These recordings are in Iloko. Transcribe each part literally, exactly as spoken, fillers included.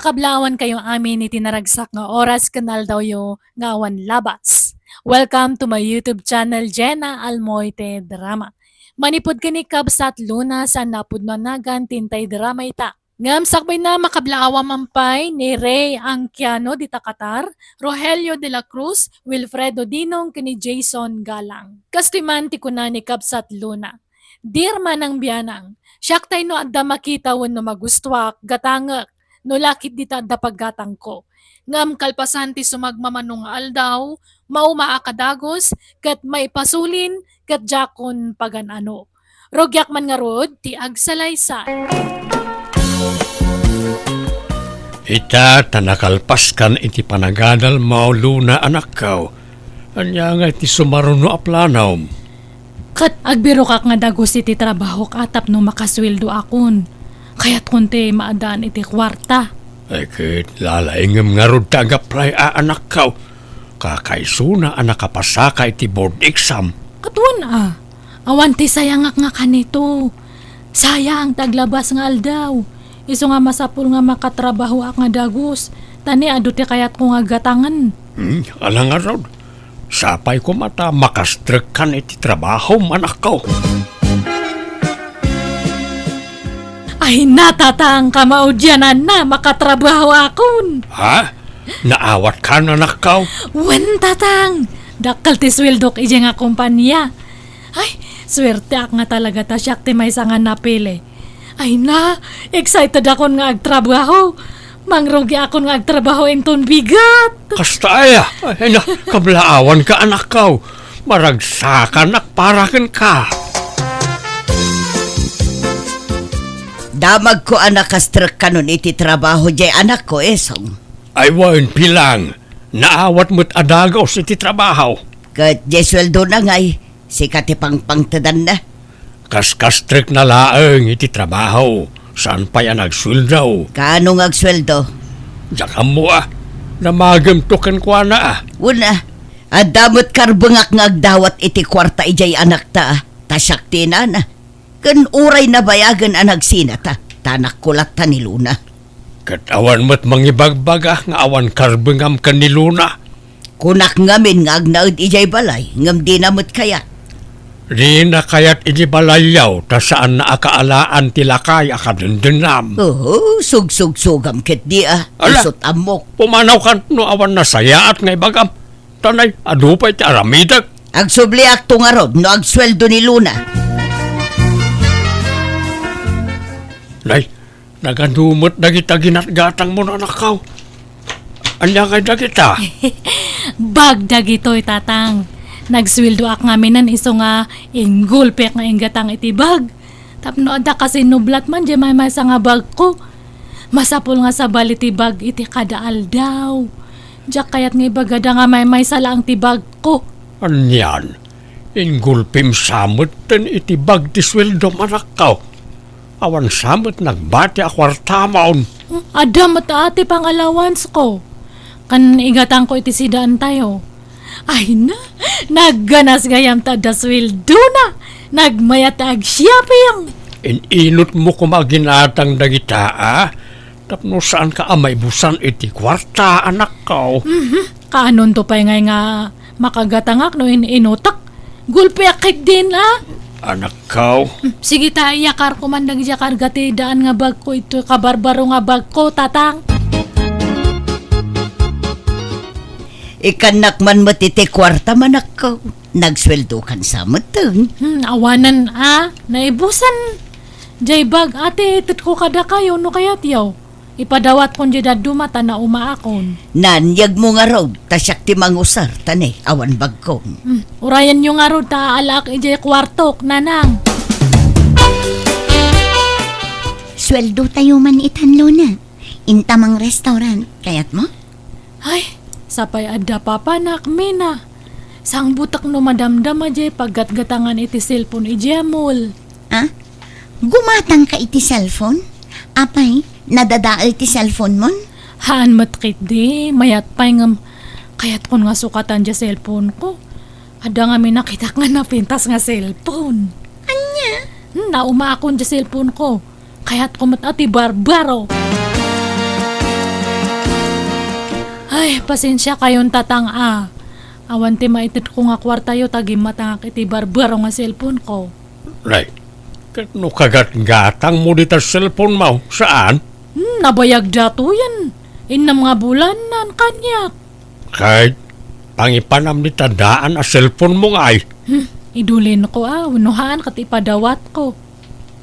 Kablaawan kayo amin iti naragsak nga oras ken aldawyo nga awan labas. Welcome to my YouTube channel, Jenna Almoite Drama. Manipud ken ni Kabsat Luna, saan napudno a nagan ti intay drama ita. Ngem sakbayna, makablaawam pay ni Ray Angkiano dita Qatar, Rogelio de la Cruz, Wilfredo Dinong, ken ni Jason Galang. Kastoy man ti kuna ni Kabsat Luna, "Dear Manang Bianang, siak tay no adda makita wenno magustuak, gatangek, no la ketdi ta adda paggatangko. Ngem kalpasan ti sumagmamano nga aldaw, maumaak a dagus, ket maipasulin, ket diakon pagan-ano. Rugiak man ngarud ti agsalaysay." Ita ta nakalpaskan iti panagadalmo, Luna, anakko. Ania ngay ti sumaruno a planom? Ket agbirokak nga dagus iti trabahok a tapno makasueldoakon. Kayatkon ti maadaan iti kuarta. Ay, ket lalaingem ngarud ta ag-apply a, anakko. Kakaisuna a nakapasaka iti board exam. Ket wen a, awan ti sayangak nga kanito. Sayang ti aglabas nga aldaw. Isu nga masapul nga makatrabahoak nga dagus, ta ni adu ti kayatko nga gatangen. Hmm, ala ngarud. Sapay koma ta makastrekkan iti trabahom, anakko. Ay, natatang kamaudiananna, makatrabahoakon. Ha? Naawatkan, anakko? Wen, tatang. Dakkel ti sueldok idiay nga kompania. Ay, suerteak nga talaga ta siak ti maysa nga napili. Ay na, excited akon nga agtrabaho. Mangrugiakon nga agtrabaho inton bigat. Kasta aya? Ay na, kablaawanka, anakko. Maragsakanak para kenka. Damagko a nakastrekkanon iti trabaho diay anakko, Esong. Ay wen, bilang. Naawat met a dagus iti trabaho. Ket diay sueldona ngay, sika ti pangpangtedanna. Kaskastrekna laeng iti trabaho, saan pay a nagsueldo. Kaano nga agsueldo? Diak ammo a, damagemto kenkuana a. Wen a, adda met karbengak nga agdawat iti kuarta idiay anakta a, ta siak ti inana. Ken uray nabayagen a nagsina ta, ta anakko latta ni Luna. Ket awan met mangibagbaga nga awan karbengam ken ni Luna. Kunak ngamin nga agnaed idiay balay, ngem dina met kayat. Dina kayat idiay balayyo ta saanna a kaalaan ti lakay a kadendennam. Oho, sugsugsugam ketdi a. Ala, isut' ammok. Pumanawkan no awan nasayaat nga ibagam. Tanay, adu pay ti aramidek. Agsubliakto ngarud no agsueldo ni Luna. Nay, nagadu met dagita ginatgatangmo, anakko. Ania ngay dagita? Bag dagitoy, tatang. Nagsueldoak ngaminen isu nga inggulpek nga inggatang iti bag. Tapno adda kasinublat man diay maymaysa nga bagko. Masapul nga sabali ti bag iti kada aldaw. Diak kayat nga ibagada nga maymaysa laeng ti bagko. Anian? Inggulpim sa metten iti bag ti sueldom, anakko. Awan sa met nagbati a kuartamon. Adda met a ti pang-allowancesko. Ken igatangko iti sidaentayo. Ay na, nagganas gayam ta adda sueldona. Nagmayat ta ag-shopping. In-inutmo koma ginatang dagita a, tapno saanka a maibusan iti kuarta, anakko. Mhm. Kaanonto pay ngay nga makagatangak no in-inutak? Gulpiak ketdin a. Anakko. Hmm, sige ta, iyakarko man dagiti karga ti daan nga bagko, itoy kabarbaro nga bagko, tatang. Ikannak man met iti kuarta, anakko. Nagsueldokan sa metten. Hmm, awanen a, naibusan. Diay bag a ti itedko kadakayo no kayatyo. Ipadawatkon diay dadduma ta naumaakon. Naan, yegmo ngarud, ta siak ti mangusar, ta ne, awan bagko. Hmm, urayenyo ngarud ta aalaak idiay kuartok, nanang. Sueldotayo man itan, Luna. Inta mangrestaurant, kayatmo? Ay, sapay adda papanak, Mina. Sangbutek no madamdama diay paggatgatangan iti cellphone idiay mall. Ah? Gumatangka iti cellphone? Apay, nadadael ti cellphone mon? Haan met ketdi, mayat pay ngem kayatkon nga sukatan diay cellphone ko. Adda ngamin nakitak nga napintas nga cellphone. Ania? Hmm, naumaakon diay cellphone ko. Kayatko met a ti barbaro. Ay, pasensiakayon, Tatang, a. Awan ti maitedko nga kuartayo ta gimmatangak iti barbaro nga cellphone ko. Nay, ket no kagatgatangmo dita cellphone mo, saan? Hmm, nabayag datoyen. Innem nga bulan, naan kaniak. Kay, pangipanam dita daan a cellphone mo ngay. Hmm, idulinko a, wenno haan ket ipadawatko.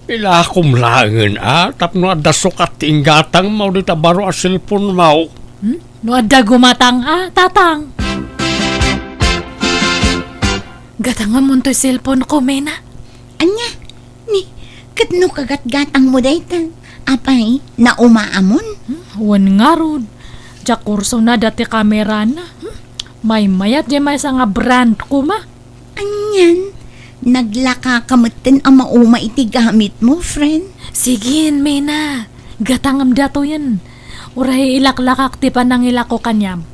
Ilakom laengen a, tapno adda sukat ti inggatangmo dita baro a cellphone mo. Hmm? No adda gumatang a, Tatang. Gatangam untoy cellphone ko, Mena. Ania? Ni, ket no kagatgatangmo dayta? Apay, naumaamon? Hmm, wen ngarud. Diak kursona dati kamerana. Hmm, maymayat diay maysa nga brand koma. Anian? Naglaka ka metten a mauma iti gamitmo, friend? Sige, Mena. Gatangam datoyen. Uray ilaklakak ti panangilako kaniam.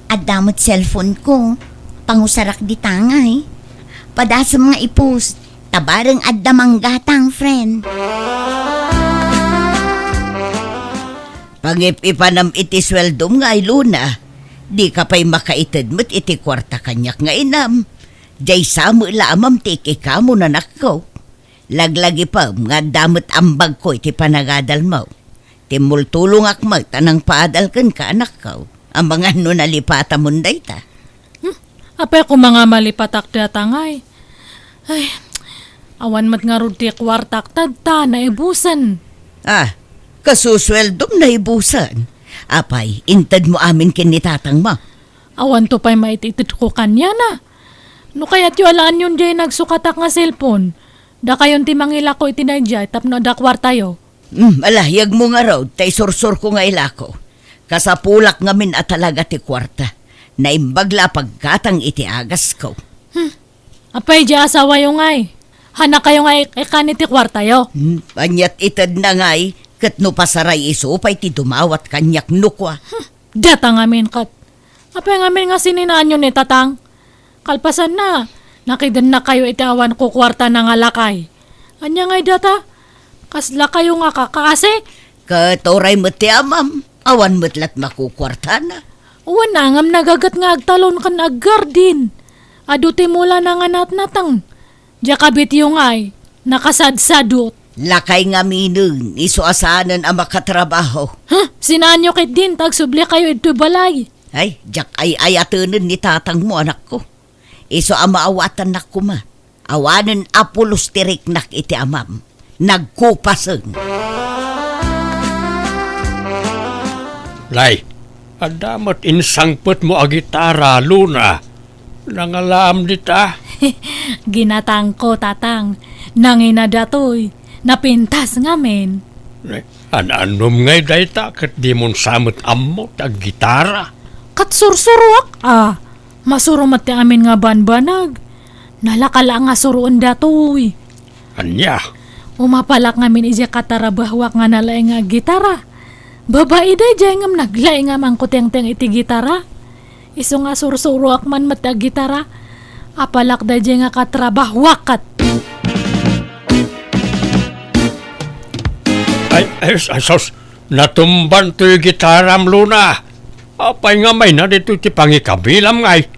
Adda met cellphone ko. Pangusarak dita ngay. Padasem nga i-post. Ta bareng adda manggatang, friend. Pangip-ipanam iti sueldom ngay, Luna. Dika pay makaited met iti kuarta kaniak nga inam. Diay sa met la amam ti ikikamo, anakko. Laglagipem nga adda met ambagko iti panagadalmo. Timmultulongak met a nangpaadal kenka, anakko, amangan no nalipatamon dayta. Hmm, apay koma nga malipatak data ngay? Ay, awan met ngarud ti kuartak ta adda naibusen. Ah, kasusueldom naibusen? Apay, intedmo amin ken ni tatangmo? Awanto pay maititedko kaniana. No kayatyo a laanyon diay nagsukatak nga cellphone, dakayon ti mangilako iti daydiay tapno adda kuartayo. Hmm, ala, yegmo ngarud ta isursurko nga ilako. Kasapulak ngamin a talaga ti kuarta. Naimbag la a paggatang iti agasko. Hmm. Apay diay asawayo ngay? Hanakayo nga ik-, ikkan iti kuartayo? Hmm, aniat itedna ngay, ket no pasaray isu pay ti dumawat kaniak no kua. Hmm. Data ngamin ket. Apay ngamin nga sininaanyo ni Tatang? Kalpasanna, nakidennakayo iti awan kukuartana nga lakay. Ania ngay data? Kaslakayo nga kakaasi? Ket uray met ti amam, awan met lat makukuartana. Wen, ngem nagaget nga agtalon ken aggardin. Adu ti mulana nga natnateng. Diay kabityo ngay, nakasadsadot. Lakay ngaminen, isu a saanen a makatrabaho. Huh? Sinaanyo ketdin ta agsublikayo idtoy balay? Ay, diak ay-ayatenen ni tatangmo, anakko. Isu a maawatannak koma. Awanen a pulos ti riknak iti amam. Nagkupasen. Lay, adda met insangpetmo a gitara, Luna. Nangalaam dita? Ginatangko, Tatang. Nangina datoy. Napintas ngamin. An-annom ngay dayta ket dimon sa met ammo ti aggitara? Ket sursuroak a. Masuro met ti amin nga banbanag. Nalaka la nga suroen datoy. Ania? Umapalak ngamin idiay katarabahuak nga nalaing nga aggitara. Babai daydiay ngem naglaing a mangkutengteng iti gitara. Isu nga sursuroak man met ti aggitara. Apalak daydiay nga katrabahuak ket. Ay, ay, ay, sus! Natumban toy gitaram, Luna. Apay nga mayna ditoy ti pangikabilam ngay?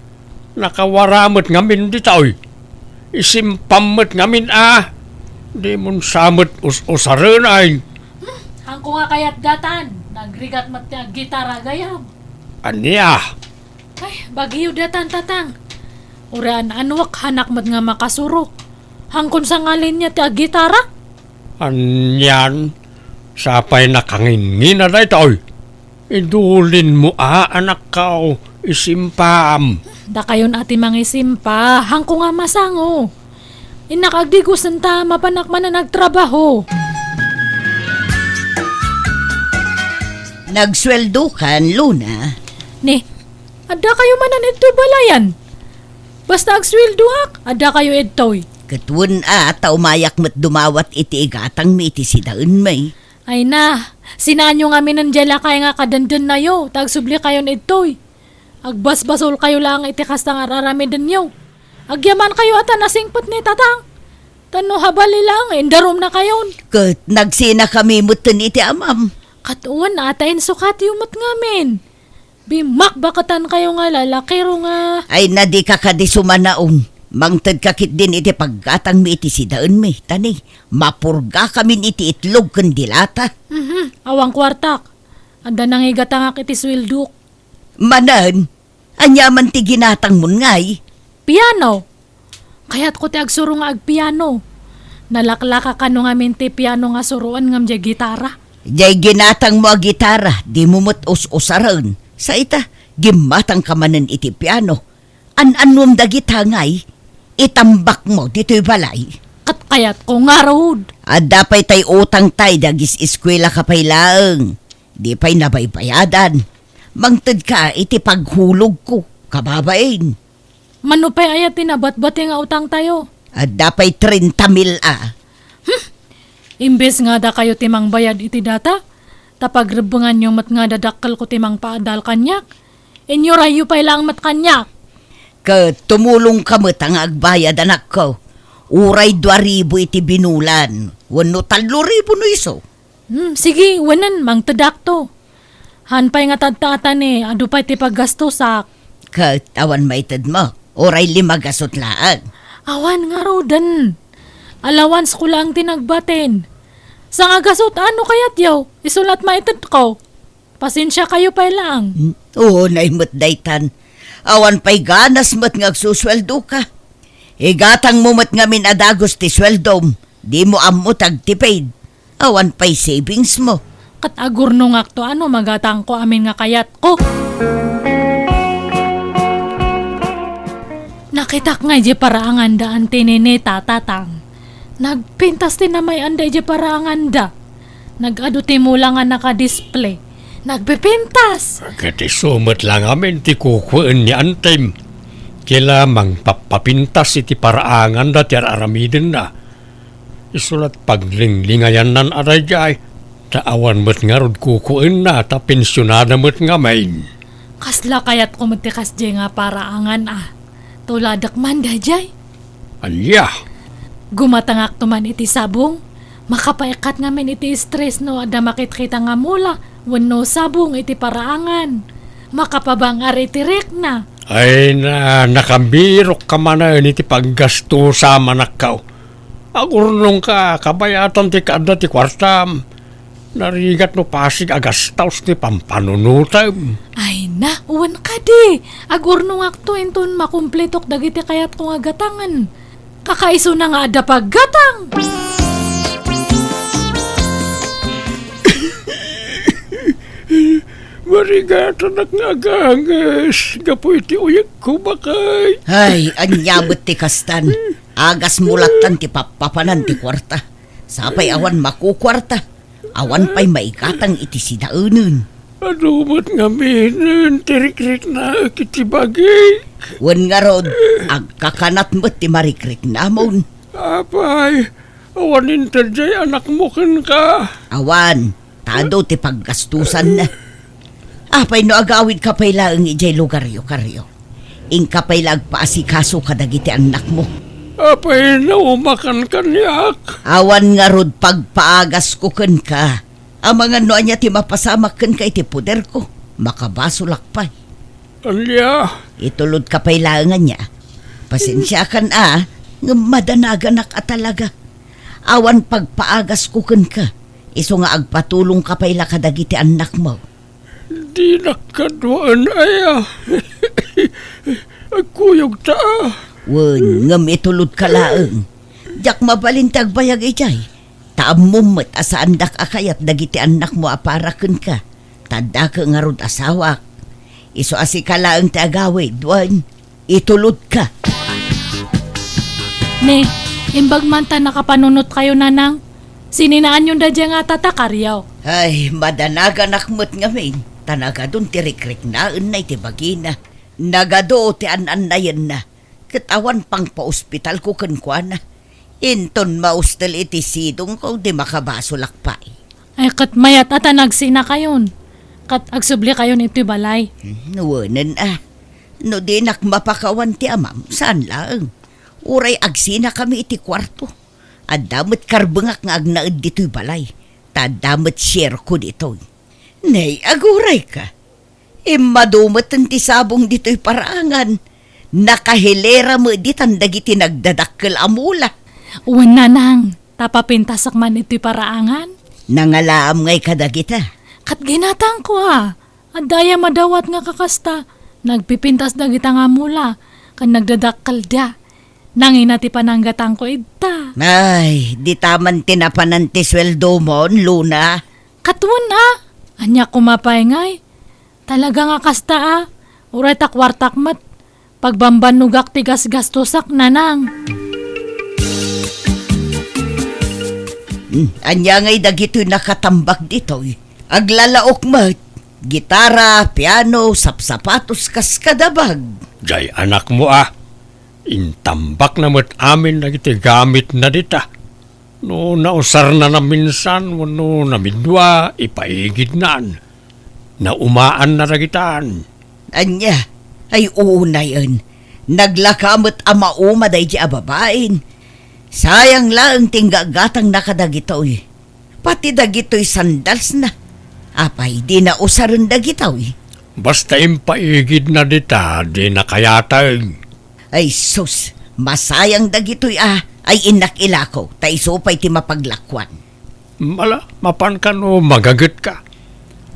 Nakawara met ngamin ditoy. Isimpam met ngamin a. Dimon sa met us-usaren ay. Hmm, hangko nga kayat datan. Nagrigat met ti aggitara gayam. Ania? Ay, bagyo datan, Tatang. Uray an-anuak, hanak met nga makasuro. Hangkon sa nga linya ti aggitara? Anian, sapay nakangingina daytoy. Idulinmo a, anakko, isimpam. Dakayon a ti mangisimpa, hangko nga masango. Innak agdigosen ta mapanak manen agtrabaho. Nagsueldokan, Luna. Ni, adda kayo manen idtoy balayan? Basta agsueldoak, adda kayo idtoy. Ket wen a, ta umayak met dumawat iti igatangmi iti sidaenmi. Ay na, sinaanyo ngaminen diay lakay nga kadendennayo, ta agsubli kayon idtoy. Agbasbasolkayo laeng iti kasta nga ar-aramidenyo. Agyamankayo a ta nasingpet ni Tatang. Tapno habali laeng, indarumnakayon. Ket nagsinakami metten iti amam. Ket wen a, ta insukatyo met ngamin. Bimakbakatankayo nga lalakiro nga. Ay, na dika kadi sumanaong. Mangtedka ketdin iti paggatangmi iti sidaenmi. Ta ni, mapurgakamin iti itlog ken dilata. Mhm, awan kuartak. Adda nangigatangak iti sueldok. Manen, ania man ti ginatangmon ngay? Piano. Kayatko ti agsuro nga agpiano. Nalaklaka kano ngamin ti piano nga suroen ngem diay gitara. Diay ginatangmo a gitara, dimo met us-usaren. Sa ita, gimmatangka manen iti piano. An-annuem dagita ngay, itambakmo ditoy balay. Ket kayatko ngarud. Adda pay tay utang tay dagis eskuelaka pay laeng. Di pay nabaybayadan. Mangtedka iti paghulogko, kababain. Mano pay aya ti nabatbati nga utangtayo? Adda pay trenta mil a. Hmm. Imbes nga dakayo ti mangbayad iti data, ta pagrebbenganyo met nga dadakkelko ti mangpaadal kaniak, inyurayyo pay laeng met kaniak. Ket tumulongka met a nga agbayad, anakko. Uray dua ribu iti binulan, wenno tallo ribu no isu. Hmm, sige, wenen, mangtedakto. Han pay nga tatta, ata ni, adu pay ti paggastosak. Ket awan maitedmo, uray lima gasut laeng. Awan ngaruden. Allowance ko laeng ti nagbatin. Sangagasut, ano kayatyo? Isu la't maitedko. Pasensiakayo pay laeng. Hmm, unay met daytan. Awan pay ganas met nga agsusueldoka. Igatangmo met ngamin a dagus ti sueldom. Dimo ammo ti agtipid. Awan pay savingsmo. Ket agurnongakto a no magatangko amin nga kayatko. Nakitak nga idiay paraanganda Auntie Ninita, Tatang. Nagpintas ti namay-anda idiay paraanganda. Nag-adu ti mula nga nakadisplay. Nagpipintas! Ket isu met la ngamin ti kukuen ni Antem. Kila mangpappapintas iti paraanganda ti ar-aramidenna. Isu la't paglinglingayannan a daydiay, ta awan met ngarud kukuenna ta pensionada met ngamin. Kasla kayatko met ti kasdiay nga paraangan a. Tuladek man daydiay. Ania? Gumatangakto man iti sabong, makapaikkat ngamin iti stress no adda makitkita nga mula wenno sabong iti paraangan. Makapabang-ar iti rikna. Ay na, nakabirokka manen iti paggastosa, manakkaw. Agurnongka, kabayatan ti kaadda ti kuartam. Narigat no pasig a gastaos ti pampanunotem. Ay na, wen kadi. Agurnongakto inton makumpletok dagiti kayatko nga gatangen. Kakaisuna nga adda paggatang. Marigatanak nga aganges gapu iti uyegko, bakay. Ay, ania met ti kastan? Agasmo lattan ti pappapanan ti kuarta. Sapay awan makukuarta. Awan pay maigatang iti sidaenen. Adu met ngaminen ti rikriknaek iti bagik. Wen ngarud, agkakanat met ti marikriknamon. Apay, awan inted diay anakmo kenka? Awan, ta adu ti paggastusanna. Apay no agawidka pay laeng idiay lugaryo, Kario? Inka pay la agpaasikaso kadagiti annakmo. Apay no umakan kaniak? Awan ngarud pagpaagasko kenka. Amangan no ania ti mapasamak kenka iti poderko, makabasolak pay. Ania? Itulodka pay laeng ania. Pasensiakan a, ngem madanaganak a talaga. Awan pagpaagasko kenka, isu nga agpatulongka pay la kadagiti annakmo. Dinak kaduaen aya. Agkuyogta a. Wen, ngem itulodka laeng. Diak mabalin ti agbayag idiay. Ta ammom met a saandak a kayat dagiti annakmo a para kenka. Ta addaka ngarud asawak. Isu a sika laeng ti agawid, wen, itulodka. Ne, imbag man ta nakapanunotkayo, Nanang. Sininaanyon daydiay nga tata, Kario? Ay, madanaganak met ngamin, ta nagadun ti rikriknaenna iti bagina. Nagadu ti an-annayenna, ket awan pangpaospitalko kenkuana. Inton maustel iti sidongko, di makabasolak pay. Ay, ket mayat a ta nagsinakayon, ket agsublikayon iti balay. Hmm, wenen a. No dinak mapakawan ti amam, saan laeng. Uray agsinakami iti kuarto. Adda met karbengak nga agnaed ditoy balay. Ta adda met sierko ditoy. Nay, agurayka. Immadu met ti sabong ditoy paraangan. Nakahilera met ditan dagiti nagdadakkel a mula. Wen, nanang, ta papintasak man itoy paraangan. Nangalaam ngay kadagita? Ket ginatangko a. Adda aya madawat nga kakasta, nagpipintas dagita nga mula, ken nagdadakkelda. Nangina ti pananggatangko ita. Ay, dita man ti napanan ti sueldomon, Luna. Ket wen a, ania koma pay ngay? Talaga nga kasta a, uray ta kuartak met. Pagbambannogak ti gasgastosak, nanang. Hmm, ania ngay dagitoy nakatambak ditoy? Aglalaok met. Gitara, piano, sapsapatos, kas kadabag. Jay anakmo a. Intambakna met amin dagiti gamitna dita. No nausarna naminsan wenno namidua, ipaigidnan. Naumaanna dagitan. Ania? Ay, unayen. Naglaka met a mauma daydi a babain. Sayang laeng ti inggagatangna kadagitoy. Pati dagitoy sandalsna. Apay, dina usaren dagitoy? Basta impaigidna dita, dina kayateg. Ay sus, masayang dagitoy a, ay innak ilako, ta isu pay ti mapaglakuan. Mala, mapan kano magagetka.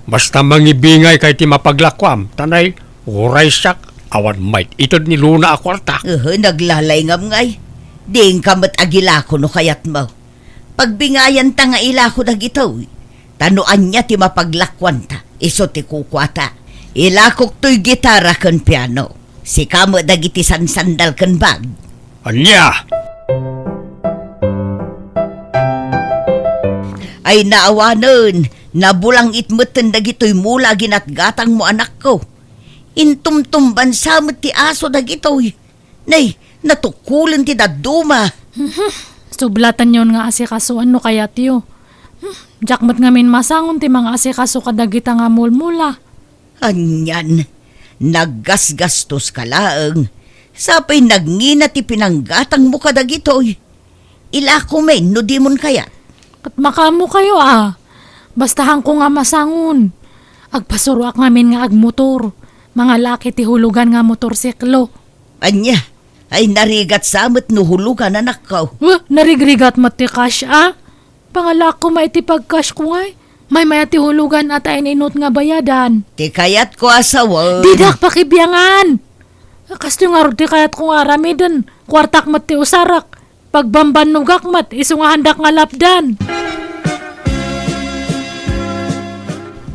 Basta mangibingayka iti mapaglakuam, ta nay, uray siak, awan mait-ited ni Luna a kuarta. Uhu, naglalayngam ngay. Dingka met agilako no kayatmo. Pagbingayanta nga ilako dagitoy. Ta no ania ti mapaglakuanta, isu ti kukuata. Ilakok toy gitara ken piano. Sika met dagiti sansandal ken bag. Ania? Ay naawanen, nabulangit metten dagitoy mula a ginatgatangmo, anakko. Intumtumbansa met ti aso dagitoy. Nay, natukulen ti dadduma. Mhm. Sublatanyon nga asikasoan no kayatyo. Hmm, diak met ngamin masangon ti mangaasikaso kadagita nga mulmula. Anian, naggasgastoska laeng. Sapay nagngina ti pinanggatangmo kadagitoy. Ilakomen no dimon kayat. Ket makaammokayo a. Basta haanko nga masangon. Agpasuroak ngamin nga agmotor. Mangalaak iti hulugan nga motorsiklo. Ania? Ay, narigat sa met no hulugan, anakko. Wah, narigrigat met ti cash a. Pangalaak koma iti pagcash ko ngay. Maymay-at ti hulugan a ta in-inut nga bayadan. Ti kayatko a sawen. Didak pakibiangan. Kastoy ngarud ti kayatko nga aramiden. Kuartak met ti usarak. Pagbambannogak met, isu nga haandak nga lapdan.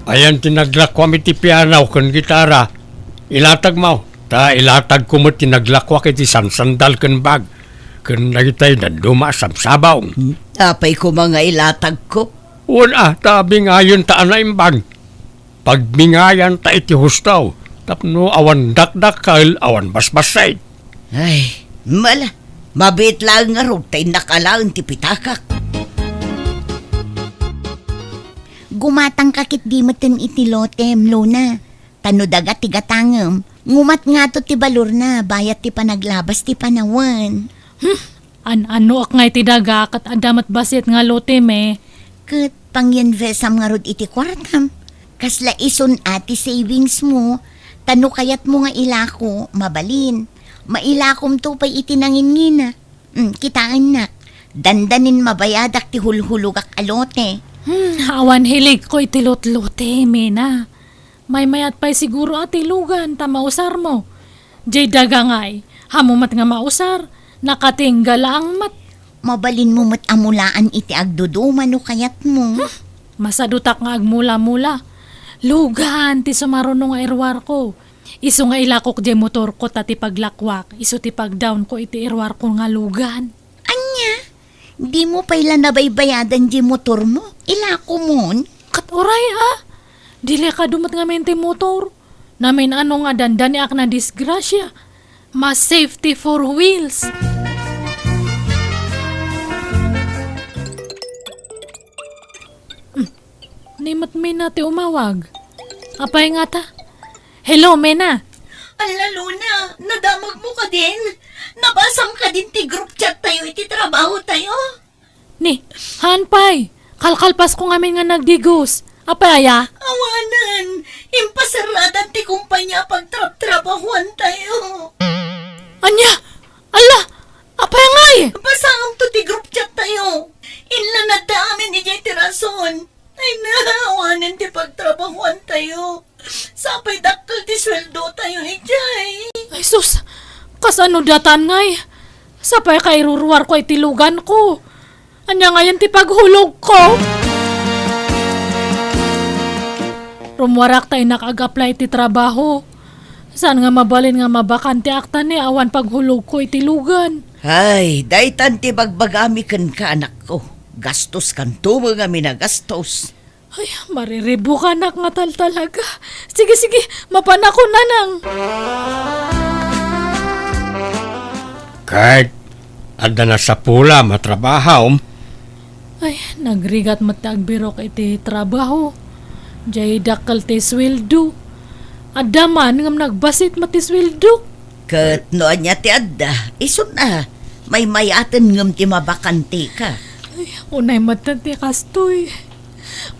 Ayan ti naglakuam iti piano ken gitara. Ilatagmo, ta ilatagko met ti naglakuak iti sansandal ken bag, ken dagitay dadduma a sabsabong. Hmm? Apay koma nga ilatagko? Wen a, ta bingayenta a naimbag. Pagbingayanta iti husto, tapno awan dakdakkel, awan basbassit. Ay, mala, mabiit laeng ngarud ta innak alaen ti pitakak. Gumatangka ketdi metten iti lotem, Luna. Ta no daga ti gatangem, ngumat ngato ti balorna, bayat ti panaglabas ti panawen. Hmm, an-anoak ngay ti daga, ket adda met bassit nga lotem e. Ket panginvestam ngarud iti kuartam. Kasla isun a ti savings mo, ta no kayatmo nga ilako, mabalin. Mailakomto pay iti nanginngina. Mm, kitaennak. Dandanin mabayadak ti hulhulogak a lote. Hmm, awan hiligko iti lotlote, Mena. Maymayat pay siguro a ti lugan ta mausarmo. Jay daga ngay, haanmo met nga mausar, nakatingga laeng met. Mabalinmo met a mulaan iti agduduma no kayatmo. Hmm, masadutak nga agmula-mula. Lugan ti sumaruno nga iruarko. Isu nga ilakok jay motorko ta ti paglakuak, isu ti pagdawnko iti iruarko nga lugan. Ania? Dimo pay la nabaybayadan jay motormo? Ilakomon? Ket uray a, delikado met ngamin ti motor. Namin-ano nga dandaniak nadisgrasia. Mas safety four wheels. Hmm. Ni met Mena ti umawag. Apay ngata? Hello, Mena. Alla, Luna, nadamagmo kadin? Nabasam kadin ti group chat tayo iti trabaho tayo? Ni, haan pay. Kalkalpasko ngamin nga nagdigos. Apay aya? Awanen. Impasaradan ti kumpanya a pagtrabtrabahuantayo. Ania? Alla! Apay ngay? Basangam to ti group chat tayo. Inlanadda amin idiay ti rason. Ay, naawanen ti pagtrabahuantayo. Sapay dakkel ti sueldotayo idiay. Ay, sus! Kasano datan ngay? Sapay kairuruarko iti luganko. Ania ngayen ti paghulogko? Rumuarak ta innak ag-apply iti trabaho. Saan nga mabalin nga mabakante ak ta ni awan paghulogko iti lugan. Ay, daytan ti bagbagami kenka, anakko. Gastos kanto met ngamin a gastos. Ay, mariribukanak nga taltalaga. Sige, sige, mapanakon, nanang. Ket adda nasapulam a trabahom? Ay, nagrigat met ti agbirok iti trabaho. Jay dakkel ti sueldo. Adda man ngem nagbasit met ti sueldo. Ket no ania ti adda, isun a, maymayaten ngem ti mabakantika. Ay, unay met ti kastoy.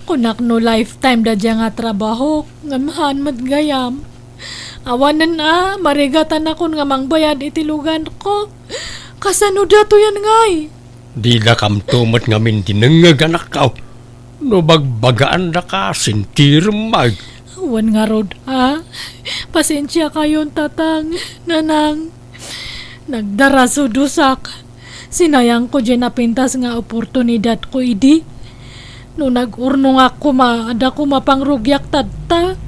Kunak no lifetime da dia nga trabaho, ngem haan met gayam. Awanen a, marigatanakon nga mangbayad iti luganko. Kasano datoyen ngay? Didakamto met ngamin dinengngeg, anakko. No bagbagaandaka, sintirem met. Wen ngarud a. Pasensiakayon, tatang, nanang. Nagdarasudosak. Sinayangko diay napintas nga oportunidadko idi. No nag-urnongak koma, adda koma pangrugiak tatta.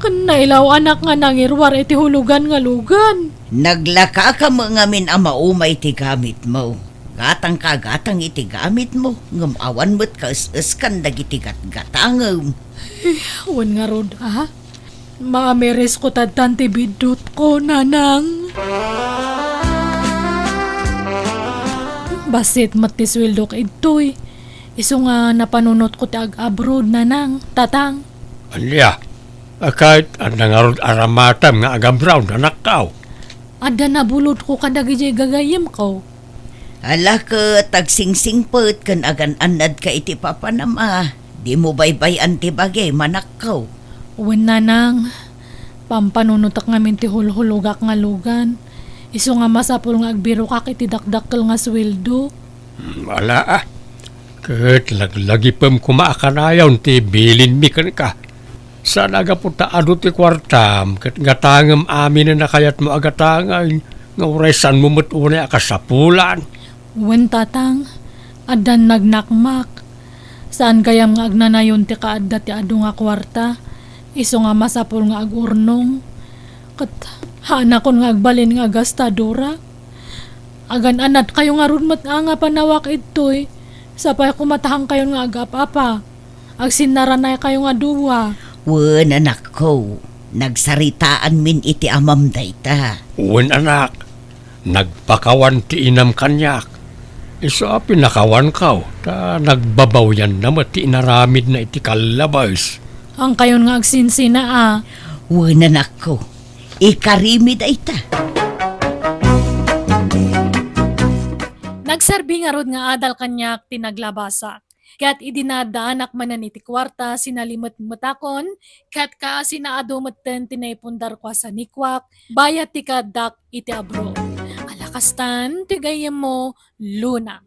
Ken nailaw-anak nga nangiruar iti hulogan nga lugan. Naglakaka met ngamin a maumay ti gamitmo. Gatangka gatang iti gamitmo, ngem awan met kaes-eskan dagiti gatgatangem. Wen ngarud a. Maamirisko tattan ti biddutko, nanang. Bassit met ti sueldok idtoy. Isu nga napanunotko ti ag-abroad, nanang, tatang. Ania? A, ket adda ngarud aramatem nga ag-abroad, anakko? Adda nabulodko kadagiti gagayyemko. Ala ket agsingsingpet ken agan-annadka iti papanam a. Dimo baybay-an ti bagim, anakko. Wen, nanang, pampanunotak ngamin ti hulhulogak nga lugan. Isu nga masapul nga agbirokak iti dakdakkel nga sueldo. Hmm, ala a. Ket laglagipem koma a kanayon ti bilinmi kenka. Saan a gapu ta adu ti kuartam ket gatangem aminen a kayatmo a gatangen nga uray saanmo met unay a kasapulan. Wen, tatang, addan nagnakmak. Saan gayam nga agnanayon ti kaadda ti adu nga kuarta, isu nga masapul nga agurnong. Ket haanakon nga agbalin nga gastadora. Agan-anadkayo ngarud met a nga panawak idtoy, sapay koma ta haankayon nga agap-apa. Agsinnaranaykayo nga dua. Wen, anakko, nagsaritaanmin iti amam dayta. Wen, anak, nagpakawan ti inam kaniak. Isu a pinakawanko, ta nagbabawianna met ti inaramidna iti kallabes. Haankayon nga agsinsina a. Wen, anakko, ikarimi dayta. Nagserbi ngarud nga adal kaniak ti naglabasak. Ket idi naaddaanak manen iti kuarta, sinalimetmetakon, ket kaasina adu metten ti naipundarko a sanikuak, bayat ti kaaddak iti abroad. Ala kastan ti gayyemmo, Luna.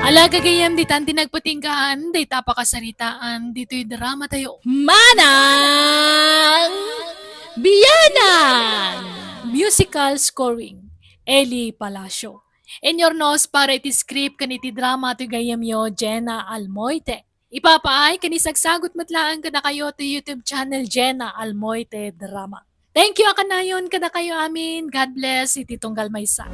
Ala, gagayyem, ditan ti nagpatinggaan dayta a pakasaritaan ditoy drama tayo. Manang Bianang! Musical scoring, Eli Palacio. Inurnos para iti script ken iti drama ti gayyemyo, Jenna Almoite. Ipapaay ken isagsagut met laeng kadakayo ti YouTube channel, Jenna Almoite Drama. Thank you a kanayon kadakayo amin. God bless iti tunggal maysa.